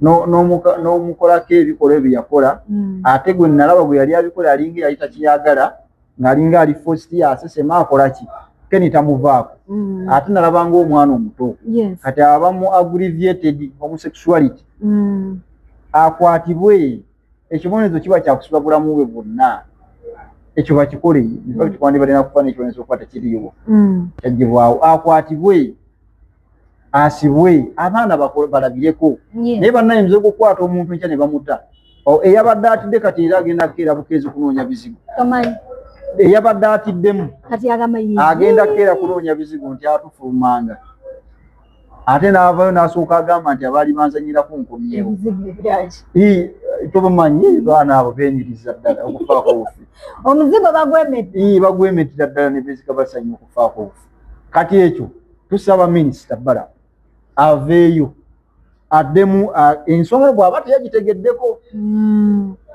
Speaker 1: n'omukolako ebikolwa ebyo yakola, ate gwe nalaba gwe yali abikola alinga yali takiyagala, ng'alinga ali forced, asesema akola ki, Ken tamuvaako. Ate nalaba ng'omwana omuto. Kati abamu aggravated homosexuality, akwatibwe, ekibonerezo kiba kyakusiba bulamu bwe bwonna. Ekyo bakikole. In fact, kwandibadde nakufa n'ekibonerezo okuba tekiriiwo, kyagibwawo. Akwatibwe, asibwe, abaana balabireko. Naye bannayinza okukwata omuntu enkya ne bamuta. Eyabadde atidde kati era agenda kukeera bukeezi kunoonya bizigo.
Speaker 2: Tomanyi.
Speaker 1: Eyabadde atiddemu
Speaker 2: Kati agamba ye.
Speaker 1: agenda kukeera kunoonya bizigo nti atufulumanga, ate n'avaayo n'asooka agamba nti abaali banzanyirako nkomyewo.
Speaker 2: Ebizigo ebyaki?
Speaker 1: Ii, tobamanyi baana abo benyiriza ddala okufaako obufi.
Speaker 2: Omuzigo bagwemedde.
Speaker 1: Ii, bagwemetera ddala ne bezika basanya okufaako obufi. Kati ekyo tusaba Minisita Bala aveeyo addemu ensonga bw'aba teyagitegeddeko,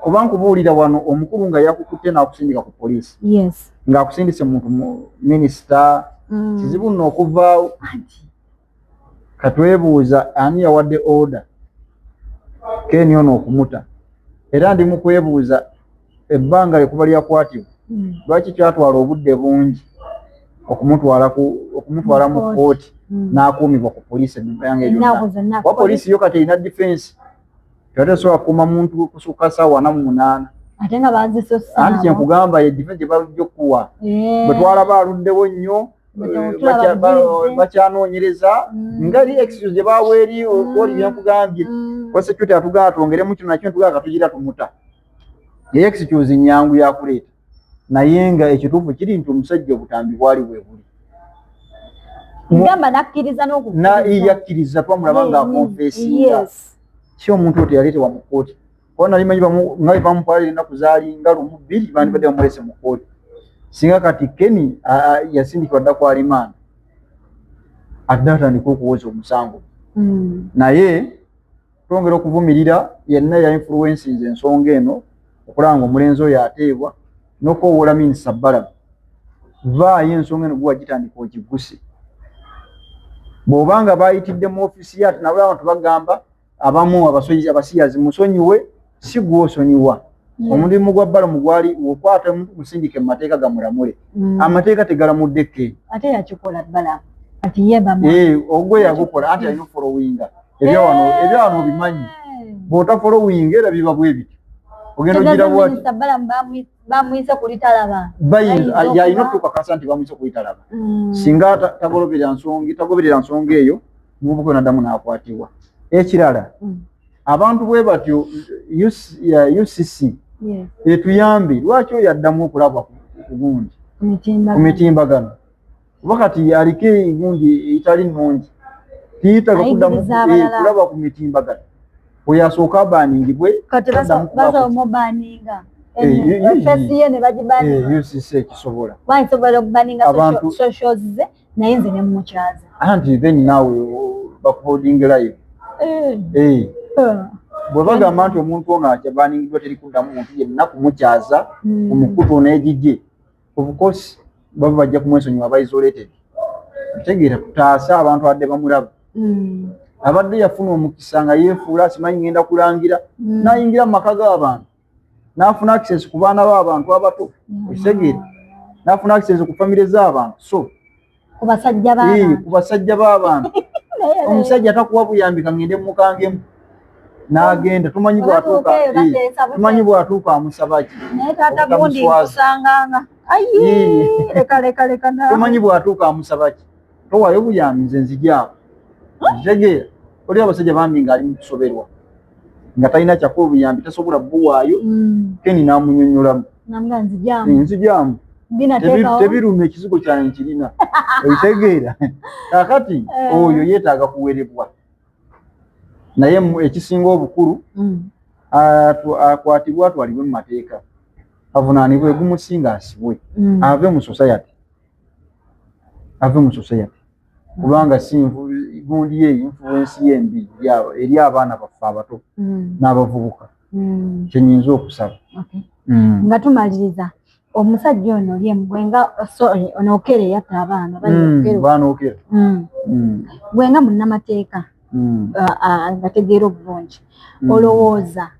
Speaker 1: kuba nkubuulira wano omukulu nga yakukutte n'akusindika ku poliisi, ng'akusindise muntu minisita, kizibu nno okuvaawo.
Speaker 2: Anti.
Speaker 1: Katwebuuza ani yawadde order Ken ono okumuta. Era ndi mu kwebuuza ebbanga lekuba lyakwatibwa, lwaki kyatwala obudde bungi okumutwala mu kkooti n'akuumibwa ku poliisi ebbanga
Speaker 2: lyonna?
Speaker 1: Wa poliisi yo kati erina defense, tesobola kukuuma muntu kusukka ssaawa 48.
Speaker 2: Ate nga bazisussa.
Speaker 1: Anti kyenkugamba, ye defense gye bajja okukuwa. Bwe twalaba aluddewo nnyo, bakyanoonyereza, nga eri excuse gye bawa eri oli byenkugambye. Kwa security atugamba twongeremu kino nakyo, ntugamba katugira tumuta. Ye excuse nyangu yakuleeta, naye nga ekituufu kiri nti omusajja obutambi bwali bwe buli.
Speaker 2: Gamba nakkiriza
Speaker 1: n'okukkiriza. Yakkiriza, twamulaba nga aconfessinga. Si omuntu oyo teyaleetebwa mu kkooti, kuba nali manyi nga bamutwalira ennaku zaali nga 1, 2, bandibadde bamulese mu kkooti. Singa kati Kenny yasindikibwa dda ku alimanda, adde atandika okuwoza omusango. Naye twongera okuvumirira yenna ya influences ensonga eno okulaba nga omulenzi oyo ateebwa n'okwowoola Minisita Balamu, vaayo ensonga eno guwa gitandika ogiguse. Bw'obanga bayitidde mu ofiisi ye, ate nabo abantu bagamba abamu abasiyazi musonyiwe, si gwosonyiwa. Omulimu gwa Balamu gwali okwata omuntu musindike mu mateeka gamulamule. Amateeka tegalamudde Ken.
Speaker 2: Ate yakikola Balamu, kati ye bamu
Speaker 1: Ogwe yagukola, anti alina ofollowinga ebyawano. Ebyawano obimanyi, bw'otafollowinga era biba bwe bityo, ogenda ogira bwati.
Speaker 2: Minisita Balamu bamuyise kulitalaba.
Speaker 1: Bayinza
Speaker 2: Bayinza
Speaker 1: yalina
Speaker 2: okuba
Speaker 1: okutukakasa nti bamuyise kuyitalaba. Singa tagoberera nsonga eyo, muvubuka naddamu n'akwatibwa. Ekirala, abantu bwe batyo, UCC etuyambe, lwaki oyo addamu okulabwa ku gundi
Speaker 2: ku mitimbagano?
Speaker 1: Ku mitimbagano, kuba kati aliko egundi etali nnungi, tiyitaga kuddamu
Speaker 2: Ayigiriza abalala.
Speaker 1: Kulaba ku mitimbagano. Oyo asooka abaningibwe.
Speaker 2: Kati
Speaker 1: taddamu kubaako.
Speaker 2: Basobola omubaninga
Speaker 1: Eh,
Speaker 2: face ye ne bagibaninga.
Speaker 1: UCC ekisobola.
Speaker 2: Basobola okubaninga socials ze, naye nze ne mumukyaza.
Speaker 1: Anti then naawe bakuholding live. Bwe bagamba nti omuntu ono akyabaningiddwa, teri kuddamu muntu yenna kumukyaza ku mukutu n'egigye, of course baba bajja kumwesonyiwa, aba isolated. Otegeera? Tutaase abantu adde bamulaba. Abadde yafuna omukisa nga yeefuula simanyi ngenda kulangira, n'ayingira mu maka g'abantu, n'afuna access ku baana b'abantu abato, okitegeera, n'afuna access ku famire z'abantu, so
Speaker 2: Ku basajja b'abantu.
Speaker 1: Ku basajja b'abantu. Omusajja takuwa buyambi, kangende mukangemu, n'agenda, tumanyi bw'atuuka
Speaker 2: Batuuka eyo bateesa
Speaker 1: tumanyi
Speaker 2: buteesa.
Speaker 1: Bw'atuuka amusaba ki?
Speaker 2: Naye taata gundi
Speaker 1: Obutamuswaza.
Speaker 2: nkusanganga ayi. Leka, leka, leka naawe.
Speaker 1: Tumanyi bw'atuuka amusaba ki? Towaayo buyambi, nze nzijaawo. Kitegeera, oli abasajja bambi ng'ali mu kusoberwa, nga talina kyakuwa, obuyambi tasobola buwaayo. Kenny n'amunyonyolamu.
Speaker 2: Namuga nzijaamu.
Speaker 1: Nzijaamu.
Speaker 2: Binateekawo.
Speaker 1: Tebiruma, ekizigo kyange kirina. Okitegeera? Kakati oyo yeetaaga kuwerebwa, naye ekisinga obukulu, akwatibwe, atwalibwe mu mateeka, avunaanibwe gumusinga, asibwe, ave mu society, ave mu society, kubanga si gundi ye, influence ye embi eri abaana baffe abato n'abavubuka. Kyenyinza okusaba.
Speaker 2: Okay. Nga tumaliriza, omusajja ono oli gwenga, sorry, ono Okello eyatta abaana bali Okello.
Speaker 1: Baana Okello.
Speaker 2: Gwenga munnamateeka ngategeera obulungi, olowooza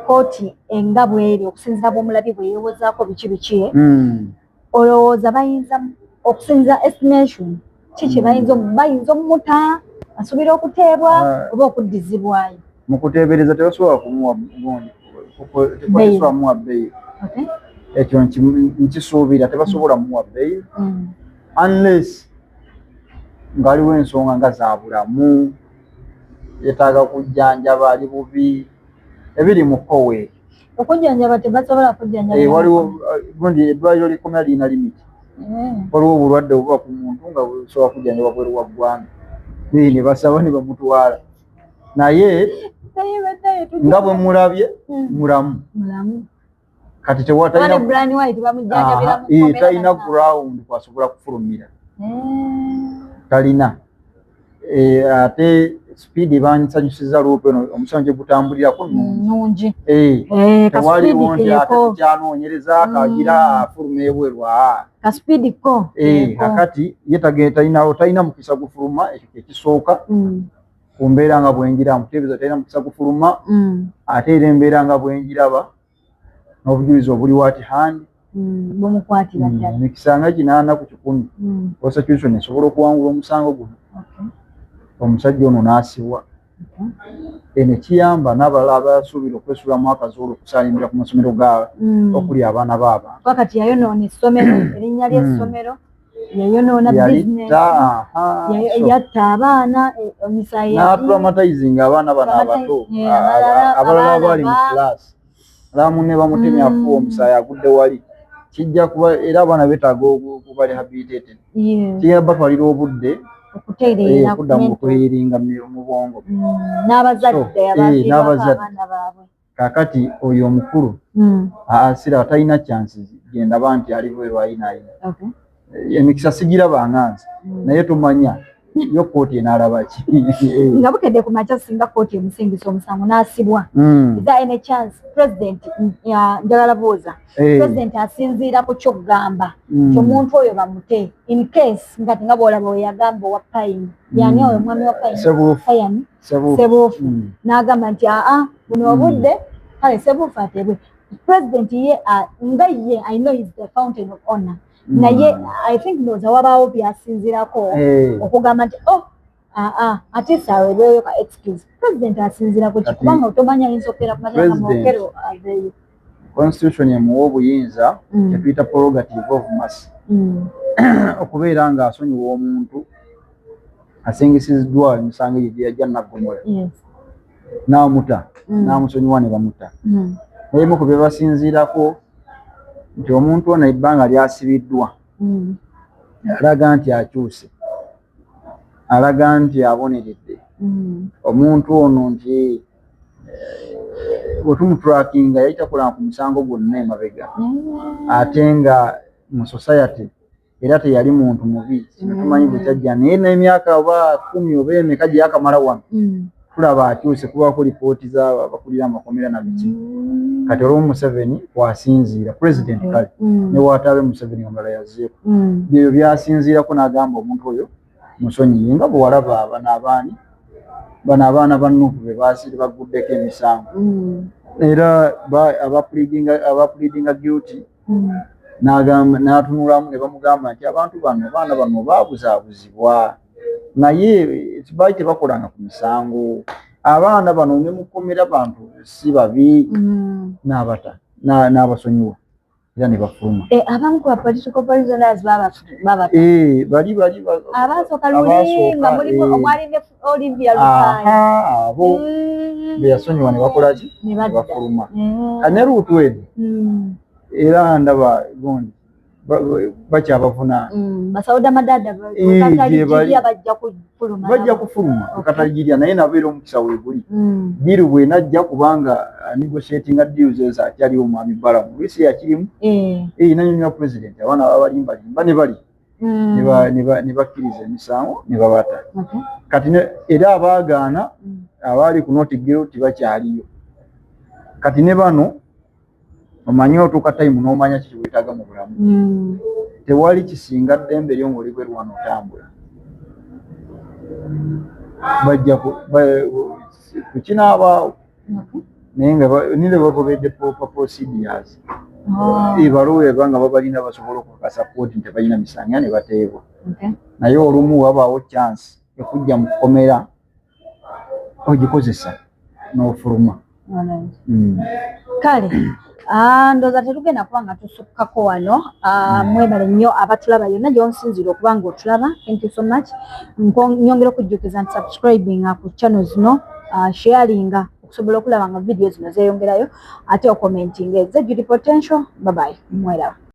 Speaker 2: kooti enga bweri, okusinziira bw'omulabi bwe yeewozaako biki biki, olowooza bayinza, okusinziira estimation kiki, bayinza omumuta, asuubira okuteebwa oba okuddizibwayo?
Speaker 1: Mu kuteebereza tebasobola kumuwa gundi, tebasobola kumuwa bail. Ekyo nkisuubira, tebasobola muwa bail unless ng'aliwo ensonga nga za bulamu, yeetaaga kujjanjaba, ali bubi, ebiri mu kkowe.
Speaker 2: Okujjanjaba tebasobola kujjanjaba.
Speaker 1: Eh, waliwo gundi, eddwaliro likomera lirina limit. Waliwo obulwadde obuba ku muntu nga busobola kujjanjabwa bweru wa ggwanga, ne basaba ne bamutwala, naye
Speaker 2: Naye baddayo
Speaker 1: nga bwe mulabye, mulamu.
Speaker 2: Mulamu.
Speaker 1: Kati
Speaker 2: Oba ne
Speaker 1: talina
Speaker 2: Brian White bamujjanjabira mu kkomera.
Speaker 1: Talina
Speaker 2: bannange.
Speaker 1: Ground kwasobola kufulumira, talina. Ate Speed bansanyusiza Loope eno, omusango gye gutambulirako nnungi.
Speaker 2: Nungi.
Speaker 1: Eh,
Speaker 2: ka
Speaker 1: tewaliwo
Speaker 2: speed
Speaker 1: nti ate
Speaker 2: keeko.
Speaker 1: tukyanoonyereza kagira afuluma ebweru, aa.
Speaker 2: Ka speed ko. Keeko.
Speaker 1: Kakati ye talina mukisa gufuluma, ekyo kyekisooka. Ku mbeera nga bwenjira muteebereza talina mukisa gufuluma. Ate era embeera nga bwenjiraba n'obujulizi obuliwo at hand,
Speaker 2: Bumukwatira ddala.
Speaker 1: Emikisa nga 80%, prosecution esobola okuwangula omusango guno, omusajja ono n'asibwa. Eno ekiyamba n'abalala abasuubira okwesulamu akazuula okusaalimbira ku masomero ga okuli abaana b'abantu.
Speaker 2: Wakati yayonoona essomero, erinnya ly'essomero yayonoona, bizinesi.
Speaker 1: Yalitta, aha, so,
Speaker 2: yatta abaana, emisayi.
Speaker 1: N'atraumatizinga abaana bano abato, abalala abaali mu class, alaba munne bamutemye, afuwa omusaayi agudde wali. Kijja kuba era abaana beetaaga okuba rehabilitated, kigenda batwalira obudde
Speaker 2: okutereera
Speaker 1: okuddamu okuhealinga mu bwongo.
Speaker 2: N'abazadde
Speaker 1: So,
Speaker 2: abafiirwako
Speaker 1: n'abazadde.
Speaker 2: abaana baabwe.
Speaker 1: Kaakati oyo omukulu asira talina chances gyendaba nti ali bweru ayinaayina. Emikisa sigiraba nze, naye tomanya yo kooti enaalaba ki.
Speaker 2: Nga bukedde ku makya, singa kooti emusingisa omusango n'asibwa, is there any chance president, njagala buuza, president asinziira ku kyokugamba nti omuntu oyo bamute, in case nga bwolaba we yagamba owa Pine, yani oyo omwami wa Pine?
Speaker 1: Sebuufu.
Speaker 2: Pine.
Speaker 1: Sebuufu.
Speaker 2: Sebuufu. N'agamba nti aa, buno obudde kale Sebuufu ateebwe. President ye nga ye, I know is the fountain of honor, naye I think ndowooza wabaawo byasinziirako okugamba nti oh, aa, ate saaweebweyo ka excuse. President asinziira ku ki? Kubanga tomanya, ayinza okukeera ku makya
Speaker 1: President-
Speaker 2: Okello aveeyo.
Speaker 1: Constitution emuwa obuyinza, kyetuyita prerogative of mercy, okubeera ng'asonyiwa omuntu asingisiddwa emisango egyo gye yajja naggomola n'amuta, n'amusonyiwa ne bamuta. Ebimu ku bye basinziirako nti omuntu ono ebbanga lyasibiddwa alaga nti akyuse, alaga nti aboneredde. Omuntu ono nti bwe tumutrackinga yali takolanga ku musango gwonna emabega, ate nga mu society era teyali muntu mubi. Kino tumanyi bwe kyajja, naye n'emyaka oba 10 oba emeka gye yakamala wano, tulaba akyuse, kubaako lipooti z'abakulira amakomera na biki. Kati olwo Museveni wasinziira, president, kale ne waataabe Museveni omulala yazzeeko, byebyo byasinziirako n'agamba omuntu oyo musonyiye, nga bwe walaba bano abaani, bano abaana ba Nuhu be baasiri baguddeko emisango, era abapleadinga guilty, n'agamba n'atunulamu ne bamugamba nti abantu bano, abaana bano baabuzaabuzibwa, naye baali tebakolanga ku misango, abaana bano ne mukomera bantu si babi, n'abata n'abasonyiwa era ne bafuluma.
Speaker 2: Abamu ku ba political prisoners babata.
Speaker 1: Bali
Speaker 2: abasooka luli
Speaker 1: abasooka,
Speaker 2: nga mulimu omwali ne Olivia Lutaaya.
Speaker 1: Aha, abo be yasonyiwa ne bakola ki?
Speaker 2: Ne
Speaker 1: ne
Speaker 2: badda.
Speaker 1: bafuluma. Ne Luutu eno era ndaba gundi bakyabavunaana.
Speaker 2: Basauda Madada
Speaker 1: gye bali.
Speaker 2: bakatalirya bajja kufuluma.
Speaker 1: Bajja
Speaker 2: nabo.
Speaker 1: kufuluma kataligirya, naye nabeera omukisa weeguli deal bwenajja, kubanga negotiatinga deals ezo akyaliwo mwami Balamu lwisi yakirimu. Nanyonyola president abaana babalimbalimba ne bali ne bakkiriza emisango ne babata. Kati era abaagaana abaali ku not guilty bakyaliyo. Kati ne bano omanyi otuuka time n'omanya kiki weetaaga mu bulamu. Tewali kisinga ddembe lyo ng'oli bweru wano otambula. Bajja kukinaabaawo, naye nga nire bagobedde proper procedures. Ebaluwa eba nga babalina, basobola okukakasa kooti nti tebalina misango era ne bateebwa. Naye olumu wabaawo chance ekujja mu kkomera, ogikozesa n'ofuluma.
Speaker 2: Kale ndowooza tetugenda kuba nga tusukkako wano. Mwebale nnyo abatulaba yonna gyonsinzira okuba nga otulaba, thank you so much. Nyongera okujjukiza nti subscribinga ku channel zino, sharinga okusobola okulaba nga video zino zeeyongerayo, ate ocommentinga. Eze Judy Potential, bye bye, mweraba.